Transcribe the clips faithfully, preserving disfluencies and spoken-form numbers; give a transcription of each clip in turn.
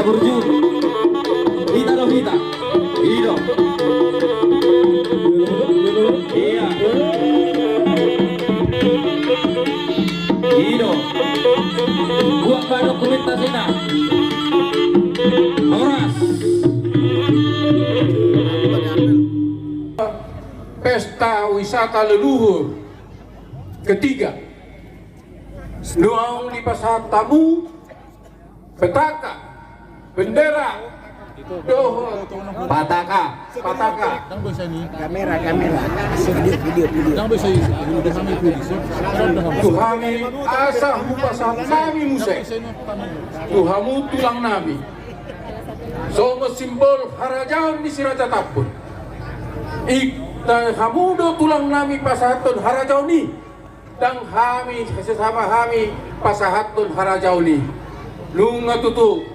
Burju. Hita do hita. I do. Iya. I do. Buat baru kulit tasina. Horas. Pesta wisata leluhur ketiga. Nuaeng dipasahat hamu petaka, bendera, dohot pataka, pataka. Kamera, kamera. Video, video, video. Tu hami asa hupasahat hami muse tu hamu tulang nami songon simbol harajaon ni Si Raja Tambun. Ingkon hamu do tulang nami pasahathon harajaon i. Ndang hami sesama hami pasahathon harajaon i. Nunga tutu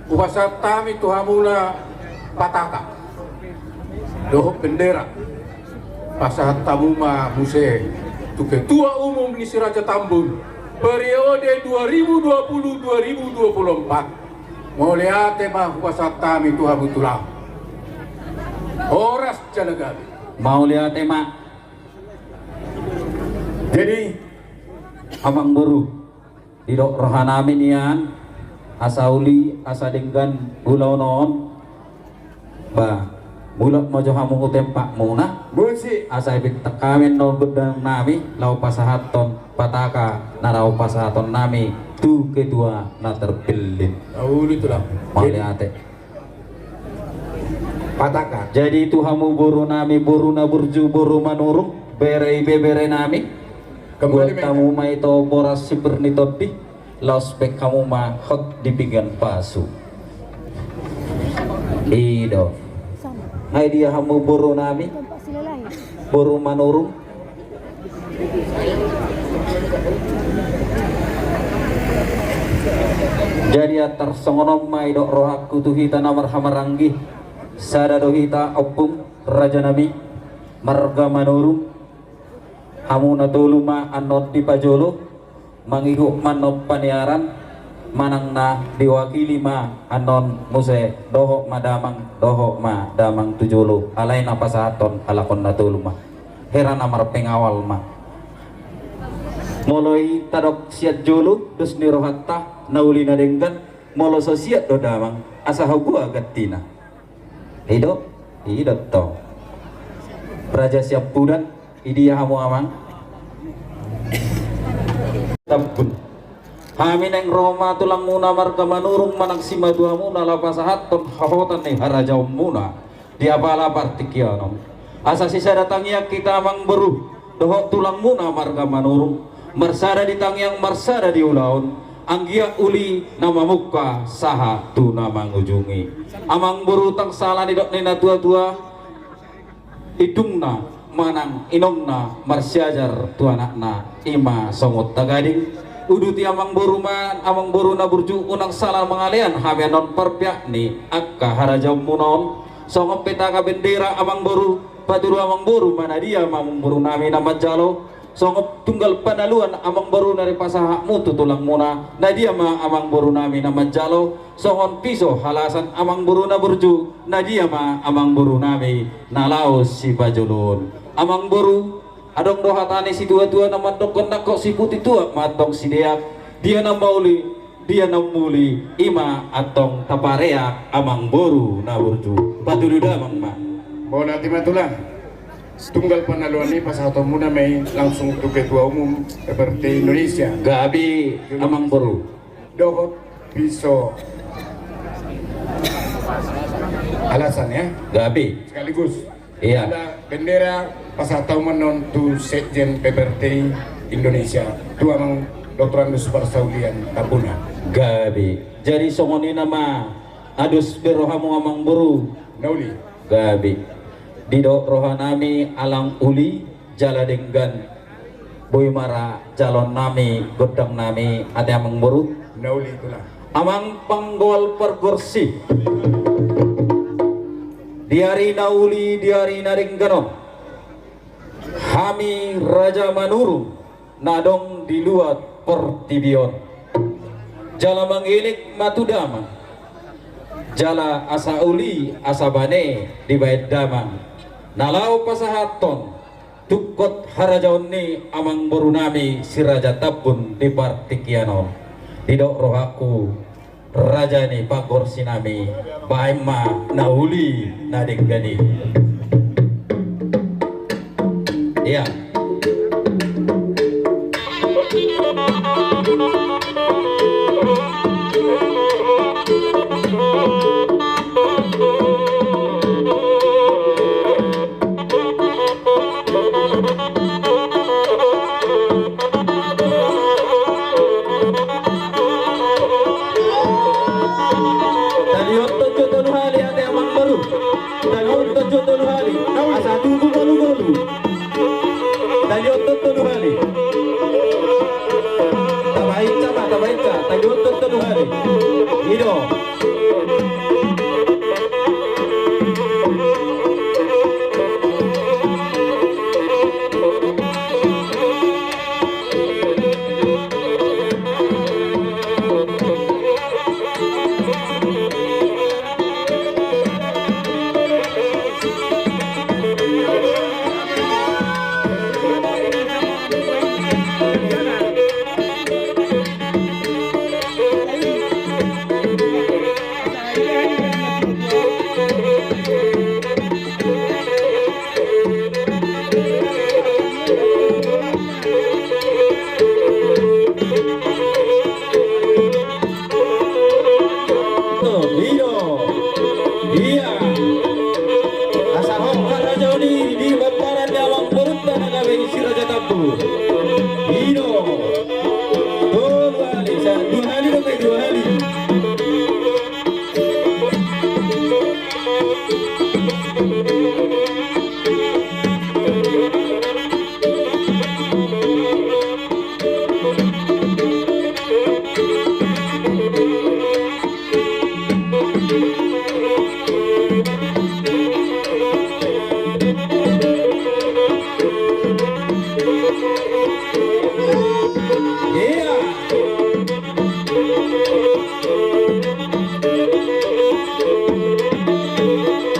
hupasahat hami tu hamuna pataka dohot bendera. Pasahat hamu ma muse tu ketua umum ni Si Raja Tambun periode dua ribu dua puluh dua ribu dua puluh empat. Mauliate ma hupasahat hami tu hamu tulang. Horas jala gabe. Mauliate ma. Jadi, amangboru, didok roha nami nian, asa uli, asa denggan ulaon on. Ba, mulak ma jo hamu tu tempat muna. Asa ipintak hami annon gondang nami, laho pasahathon pataka na laho pasahaton nami tu ketua na terpilih. Mauliate. Pataka. Jadi tu hamu boru nami, boru na burju, boru Manurung, bere, ibebere nami. Buat hamu ma ito boras sipir ni tondi, laos baen hamu ma hot di pinggan pasu. I do. Ai dia hamu boru nami, boru Manurung. Jadi antar songon on ma didok rohangku tu hita na marhahamaranggi. Sada do hita ompung raja nami marga Manurung. Hamu na tolu ma annon di pajolo. Mangihut ma annon paniaran, manang na diwakili ma annon muse dohot ma damang, dohot ma damang tu jolo, alai na pasahathon halak on na tolu ma. Hera na marpengawal ma. Molo i tadok sian jolo, dos ni rohanta, na uli na denggan, molo so siat do damang, asa haboa gantina. I do, i do tong. Raja Siampudan, i dia hamu amang? Tambun. Hami naeng ro ma tulangmuna marga Manurung manang simatuamuna laho pasahathon hahotan ni harajaonmuna di apala partingkian on. Asa sisada tangiang hita amangboru dohot tulangmuna marga Manurung, marsada di tangiang, marsada di ulaon, anggiat uli na mamungka sahat tu na mangujungi. Amangboru, ndang sala nidok ni na tuatua, indungna manang inongna marsiajar tu anakna, i ma songon tagading. Uduti amangboru ma, amangboru na burju, unang sala mangalean hami annon parpeak ni angka harajaonmuna on. Songon petaka, bendera, amangboru, patudu amangboru ma na dia ma amangboru nami na manjalo. Songon tunggal panaluan amangboru na dipasahatmu tu tulangmuna, na dia ma amangboru nami na manjalo? Songon piso halasan amangboru na burju, na dia ma amangboru nami na laho sipajoloon? Amangboru, adong do hata ni situatua na mandokkon, nangkok siputi tuak ma antong sideak. Dia na mauli, dia na muli, i ma antong tapareak amangboru na burju. Patudu damang ma. Mauliate ma tulang. Tunggal panaluan i pasahatonmuna ma i langsung tu ketua umum P P R T Indonesia. Gabe amangboru. Dohot piso halasan, ya. Gabe. Sekaligus. Iya. Jala bendera pasahat hamu annon tu Sekjen P P R T Indonesia, tu amang Doktor Andus Parsaulian Tambunan. Gabe. Jadi songon i nama, adus be rohamu amangboru. Na uli. Gabe. Didok roha nami, alang uli jala denggan, boi ma ra jaloon nami gondang nami, ate amangboru. Na uli tulang. Amang panggoal pargonsi, di ari na uli, di ari na denggan on, hami Raja Manurung na adong di luat portibi on, jala mangelek ma tu damang, Jala asa uli asa bane dibaen damang na laho pasahathon tungkot harajaon ni amangboru nami Si Raja Tambun di partingkian on. Didok rohangku, raja ni pangkorsi nami, baen ma na uli na denggan i. Ia. Taliothon jo tolu hali ate amangboru. Taliothon jo tolu hali. Asa tubu ngolu-ngolu. Taliothon tolu hali. Tabaen ma, tabaen ma. Taliothon tolu hali. I do. Ia. Asa hot harajaon i di pomparan ni amangborunta na gabe i Si Raja Tambun. I do. Tolu hali, sa-, dua hali do, dua hali. Ia.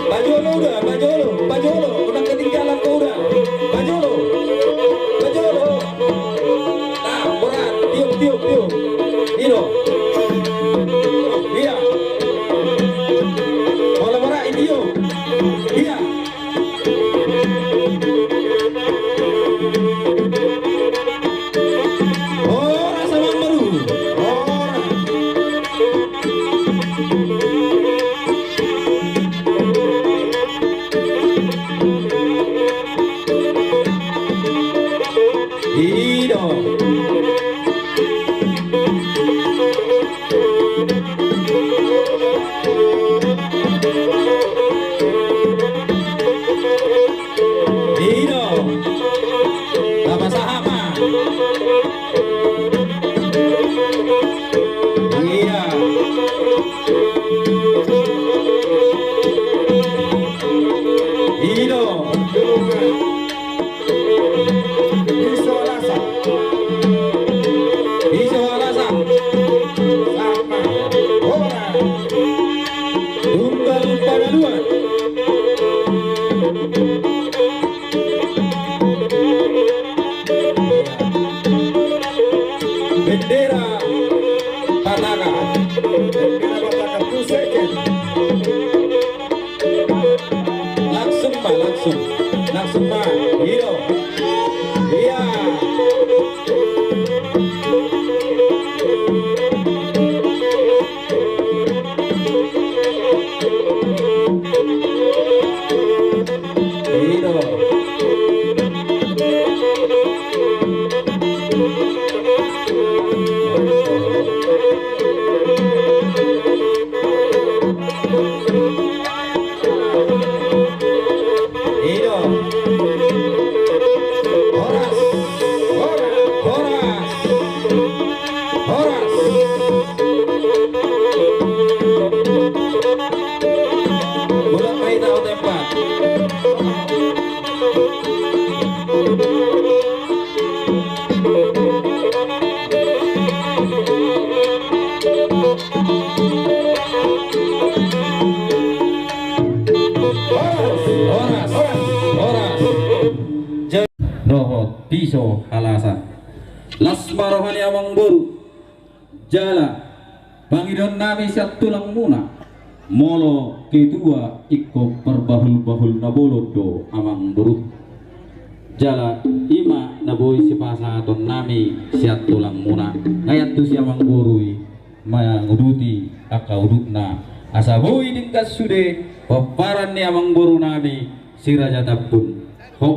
Pajolo uda, pajolo, pajolo, unang ketinggalan kau uda. Pajolo, pajolo. Nah, borat, tiup, tiup, tiup. I do. Ia. Bola borat, tiup. Ia. Horas amangboru. Horas. I do. I do. Tapasahat ma. Ia. I do. Iso alasa. Iso alasa. Sama. Horas. Tunggal pangaduan. Bendera Pataka. Bendera Pataka, two second. Langsung ma, langsung. Langsung ma. I do. Ia. I do. I do. Horas. Horas. Horas. Horas. Mulak ma hita tu tempat. Amangboru, jala pangidoan nami sian tulangmuna, molo ketua ingkon parbahulbahul na bolon do amangboru. Jala i ma na boi sipasahaton nami sian tulangmuna, nga ian tusi amangboru i manguduti angka udutna, asa boi denggan sude pomparan ni amangboru nami Si Raja Tambun. Ho.